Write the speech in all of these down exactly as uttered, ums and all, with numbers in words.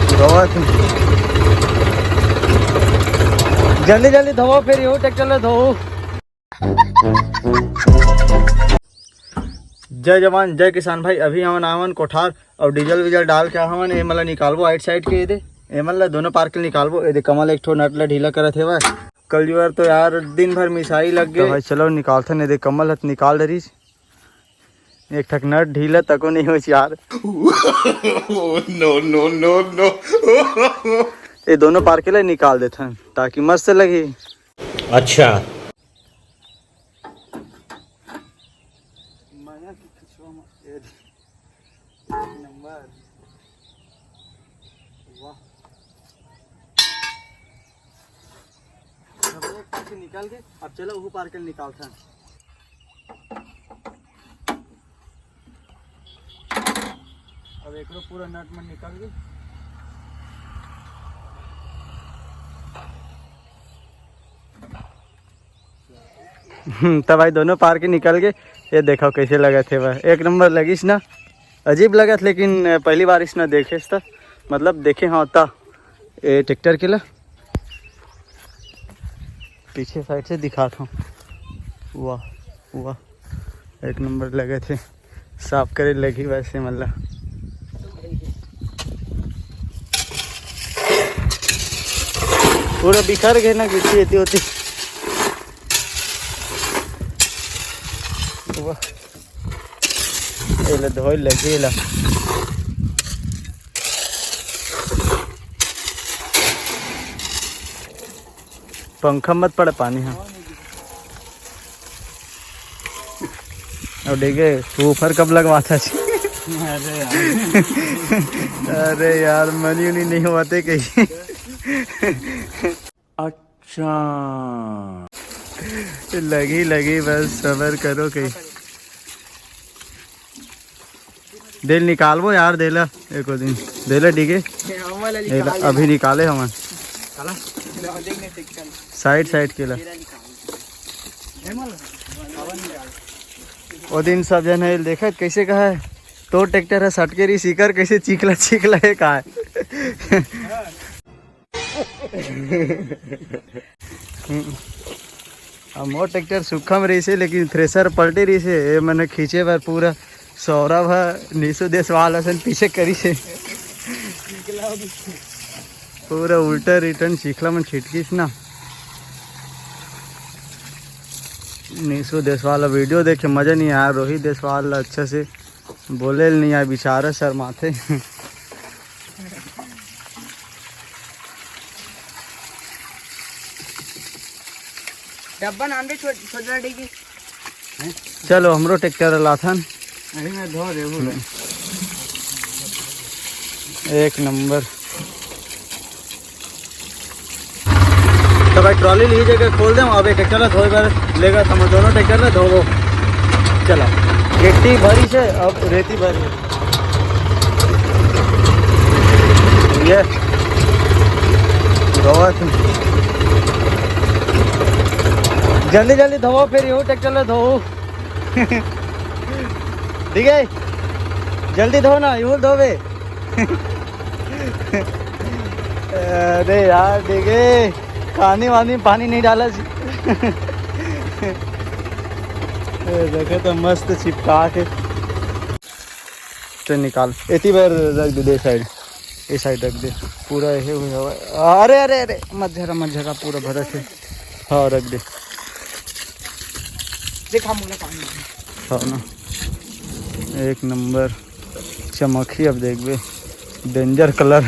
धोवत हूँ। जल्दी जल्दी धोवो, फिर यहू ट्रैक्टर ले धोवो। जय जवान, जय किसान भाई। अभी हमन आवन कोठार अउ डीजल वीजल डाल के हमन एमन ला निकालबो आइट साइड के। एदे एमन ला दोनों पार्क ले निकालबो। एदे कमल एक ठो नट ला ढीला करत हेवय। कल जुआर तो यार दिन भर मिसाई लग तो गए। भाई चलो निकालथन। एदे कमल ह निकाल डरिस। एक ठक नट ढीला तको नहीं होइस यार। No, no, no, no। ये दोनों पार्क ले निकाल देथन ताकि मस्त लगी। अच्छा। माया की खिचवा में एक नंबर। वाह। अब एक पार्क निकाल के अब चलो वो पार्क निकालथन। अब एकरो पूरा नट मन निकल गई। हम्म, तब भाई दोनों पार के निकल गए। ये देखो कैसे लगत हे भाई, एक नंबर लगिस ना। अजीब लगत, लेकिन पहली बार इसने देखे त, मतलब देखे हाँ त। ये ट्रैक्टर के ला पीछे साइड से दिखात हूँ। वाह वाह, एक नंबर लगत हे। साफ करे लगी वैसे मतलब। पूरा बिखर गए ना गिट्टी एती होती। वाह, एला धोए लगी एला। पंखा मत पड़े पानी ह। अब देखे, तू ऊपर कब लगवा था? अरे यार। अरे यार, मनी उनी नहीं होते कहीं। अच्छा। लगी, लगी, बस सबर करो कहीं। देल निकालबो यार, देला एको दिन। देला डीगे। ये हमन ला देला, निकाल अभी निकाले हमन। काला? देख ने ट्रैक्टर। साइड, साइड के ला। तेरा निकाल। हमन ला। हमन निकाल। ओ दिन सब जन है देखत कैसे कहा है, "तोर ट्रैक्टर है सटके रही, सीकर कैसे चीखला, चीखला है का है?" अब मोर ट्रैक्टर सूखा में रहिसे, लेकिन थ्रेसर पलटे रहिसे। ये मने खींचे बर पूरा सौरभ ह नीसू देशवाल असन पीछे करिसे। पूरा उल्टा रिटर्न चीखला मन छिटकिस ना। नीसू देशवाल वीडियो देखे मजा नहीं आया, रोहित देशवाल ला अच्छा से बोले नहीं आया, बेचारा शर्माथे। डब्बा नाम दे छोट-, छोटा डिग्गी। चलो, हमरो ट्रैक्टर लाथन। अरे, मैं धो दे, वो ले। एक नंबर। तो भाई, ट्रॉली ली जगह खोल दे, अब एक ट्रैक्टर ला धोए बर लेगा, हम दोनों ट्रैक्टर ला धोबो। चलो, गिट्टी भरी से, अब रेती भरी। ये धोवत। जल्दी जल्दी धोवो, फिर यहू ट्रैक्टर ला धोवो। ठीक है, जल्दी धो ना, यहू धोवे। अरे यार, ठीक है, खानी वानी में पानी नहीं डाला जी। ए, देखे तो मस्त चिपका के। तो निकाल, एती बार रख दे, दे साइड, ए साइड रख दे, पूरा ये हुआ है। अरे, अरे, अरे, मत झरा, मत झरा, पूरा भरत है। हाँ, रख दे। देखा मोला पानी। हाँ ना, एक नंबर चमकही। अब देखबे, डेंजर कलर।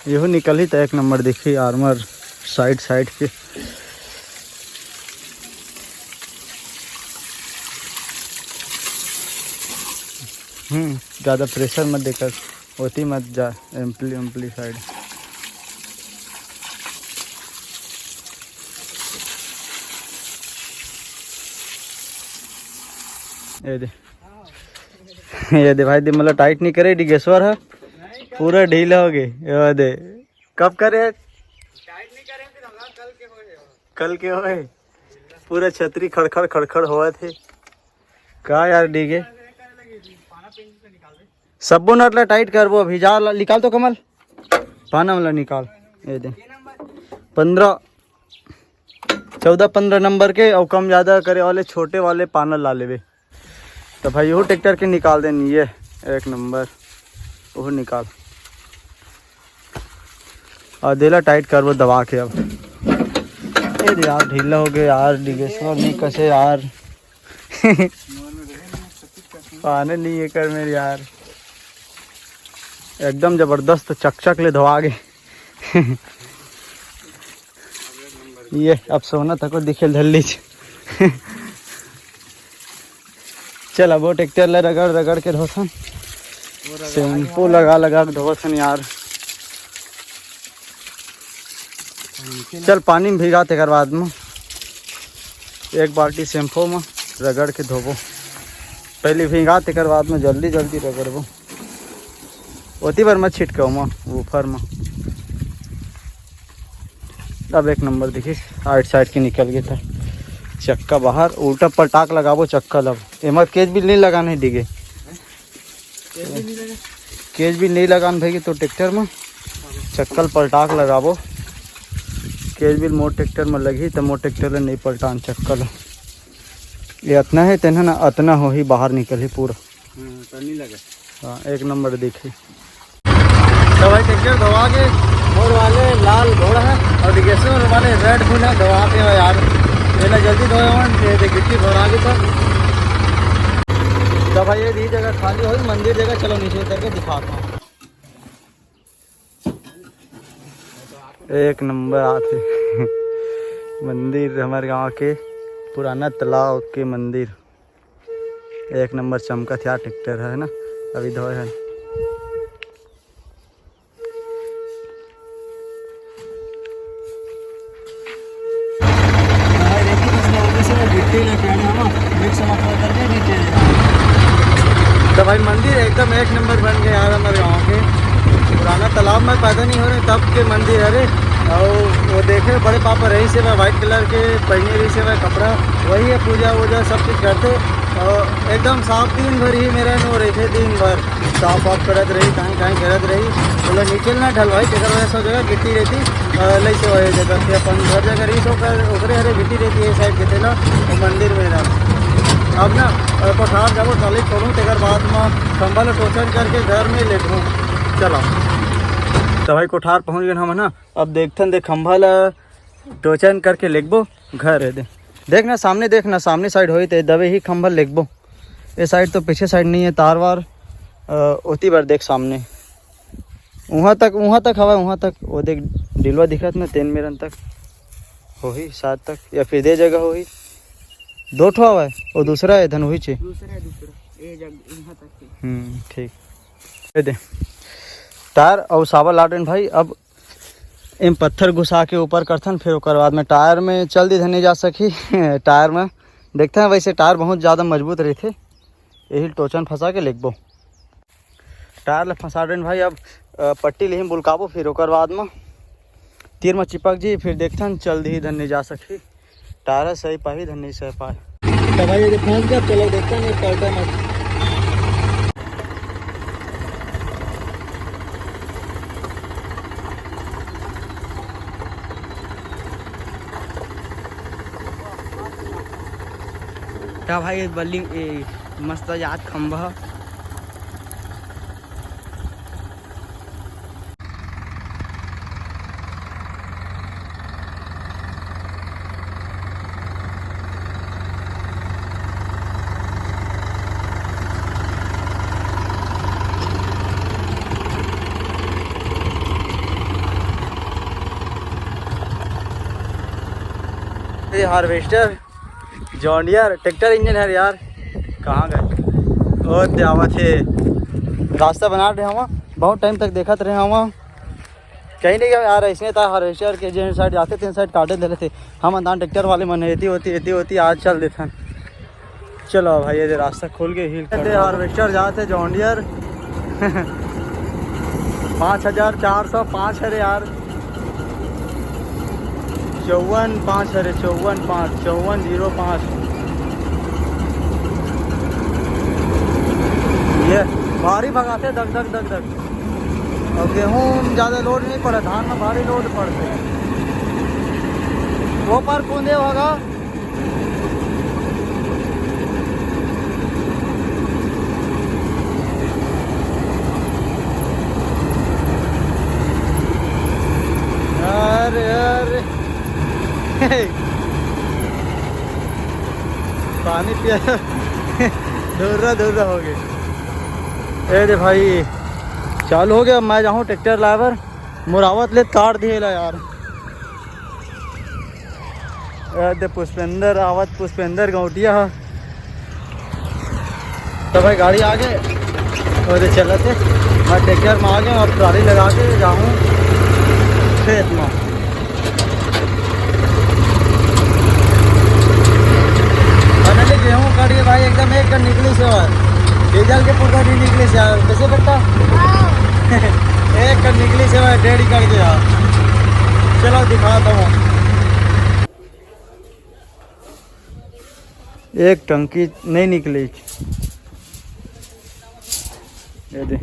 यहू निकलही त एक नंबर दिखही, आर्मर साइड साइड के। हम्म, ज़्यादा प्रेशर मत देकर, ओती मत जा, एम्पली, एम्पली साइड। ये दे। ये दे भाई, दे मतलब टाइट नहीं करे, डिगेश्वर है, पूरा ढीला हो गए। ये दे, कब करे? कल के होए। पूरा छतरी खड़खड़ खड़खड़ होवत हे। का यार डीगे? सब्बो नट ला टाइट करबो अभी। जा ला, निकाल तो कमल, पाना वाला निकाल। ये दे, पंद्रह, चौदह पंद्रह नंबर के, और कम ज्यादा करे वाले छोटे वाले पाना ला लेबे। तो भाई, वो ट्रैक्टर के निकाल देनी, ये एक नंबर, वो निकाल। और देला टाइट करबो दबा के अब। ए रे यार, ढीला हो गया यार, डिगेश्वर नहीं कसे यार। पाने नहीं एकर मेरे यार, एकदम जबरदस्त चकचक ले धोआ गे। ये अब सोना तको दिखे धल्ली। चल, अब वो ट्रैक्टर ला रगड़ रगड़ के धोथन, शैम्पू लगा लगा के धोथन यार। चल, पानी में भिगा, तेकर बाद में एक बाल्टी शैम्पू में रगड़ के धोबो। पहले भिगा, तेकर बाद में जल्दी जल्दी रगड़बो। ओती बर मत छिटके ओमा, ऊपर में। अब एक नंबर दिखिस, साइड साइड के निकल गए था चक्का बाहर। उल्टा पलटाक लगाबो चक्का लब। एमा केज भी नहीं लगाना है डिगे, केज भी नहीं लगान भाई तो ट्रैक्टर में चक्कल पलटाक लगाबो। केज भी मोर ट्रैक्टर में लगही तो मोर ट्रैक्टर ले नहीं पलटान चक्कल। ये अतना है तेना ना, अतना हो ही बाहर निकल ही पूरा। हम्म, तो नहीं लगा। हाँ, एक नंबर देखी। तो भाई ट्रैक्टर धोआ के मोर वाले लाल घोड़ा है और डिगेश्वर वाले रेड बुल है, धोआ के यार पहले जल्दी धोए हुए ये देख गिट्टी भरा के तो। तो भाई ये दी जगह खाली हुई मंदिर जगह, चलो नीचे उतर के दिखाता हूँ। एक नंबर आथे मंदिर हमारे गांव के पुराना तालाब के मंदिर। एक नंबर चमकत यार ट्रैक्टर है ना, अभी धोए है। तो भाई मंदिर एकदम एक नंबर बन गया यार हमारे गांव के। पुराना तालाब में पैदा नहीं हो रहे तब के मंदिर है रे। और वो देखे बड़े पापा रही से व्हाइट कलर के पहने रही से कपड़ा, वही है पूजा वूजा सब कुछ करते। और एकदम साफ दिन भर ही मेरा नो रहे थे दिन भर। साफ वाफ करत रही, कहीं कहीं करत रही। बोला नीचे ना ढलवाई, तेकर वजह से जगह गिट्टी रहती, अ, लइसे वाले जगह के अपन घर जगह रही सो कर ओकरे हरे गिट्टी रहती है साइड के तेला, वो मंदिर में रहा। अब ना, अ, कोठार जाबो, ट्राली छोड़ू, तेकर बाद में खंभा ला टोचन करके घर में लेटू। चला, तो भाई कोठार पहुंच गए हम ना। अब देखथन दे खंभा ला टोचन करके लेगबो घर है दे। देख ना सामने, देख ना सामने साइड होई ते दबे ही खंभा लेगबो। ये साइड तो पीछे साइड नहीं है तार वार। अ, ओती बार देख सामने वहाँ तक, वहाँ तक हवा, वहाँ तक वो देख डिलवा दिखत ना तेन मेरन तक होही सात तक या फिर दे जगह होही। दो ठो हवा है, वो दूसरा है धन वही चे। दूसरा है, दूसरा। ये जग-, यहाँ तक है। हम्म, ठीक। ये दे टायर और साबल लाटन भाई। अब एम पत्थर घुसा के ऊपर करथन, फिर ओकर बाद में टायर में चल दी धन नहीं जा सकी। टायर में देखते हैं, वैसे टायर बहुत ज़्यादा मजबूत रहते, यही टोचन फंसा के लेगबो। टायर ला फंसा देन भाई। अब, अ, पट्टी लेही बुलकाबो, फिर ओकर बाद में तीर में चिपक जी, फिर देखथन चल दी धन नहीं जा सकी। टायर सही पाही धन नहीं सह पाए। तो भाई ये फंस गया, चलो देखते हैं पलटा मत। तो भाई बल्ली ए, मस्त याद खंभा। ये harvester John Deere tractor engine है यार, कहाँ गए? ओ, ते आवत हे। रास्ता बना रहे हम, बहुत टाइम तक देखत रहे हम, कहीं नहीं गए यार। ऐसे था हार्वेस्टर के जिन साइड जाते तेन साइड काटे देले थे। हम अनदान ट्रैक्टर वाले मन एती होती, एती होती, आज चल देथन। चलो भाई, ये दे रास्ता खुल के हिल कर हार्वेस्टर जाते जॉन डियर। पाँच हजार चार सौ पाँच है रे यार। चौवन पाँच, अरे चौवन पाँच, चौवन जीरो पाँच। ये भारी भगाथे, दग दग दग दग। अउ गेहूं में ज्यादा लोड नहीं पड़ा, धान में भारी लोड पड़थे। वो पर कूदे होगा। अरे, अरे। पानी पिया। धुर्रा धुर्रा हो गए। ए दे भाई, चालू हो गया। मैं जाहूँ ट्रैक्टर लाए बर, मोर आवत ले तार दिए ला यार। ए दे पुष्पेंद्र आवत, पुष्पेंद्र गौटिया ह। तो भाई गाड़ी आ गए और ये चलत हे। मैं ट्रैक्टर में आ गया और ट्राली लगा के जाऊँ खेत में। फाइनली गेहूं काट के भाई एकदम एक कन निकली से, और डीजल के पूरा नहीं निकली से यार। कैसे बेटा? एक कन निकली से भाई, डेढ़ एकड़ के यार। चलो दिखाता हूँ। एक टंकी नहीं निकली। ये दे,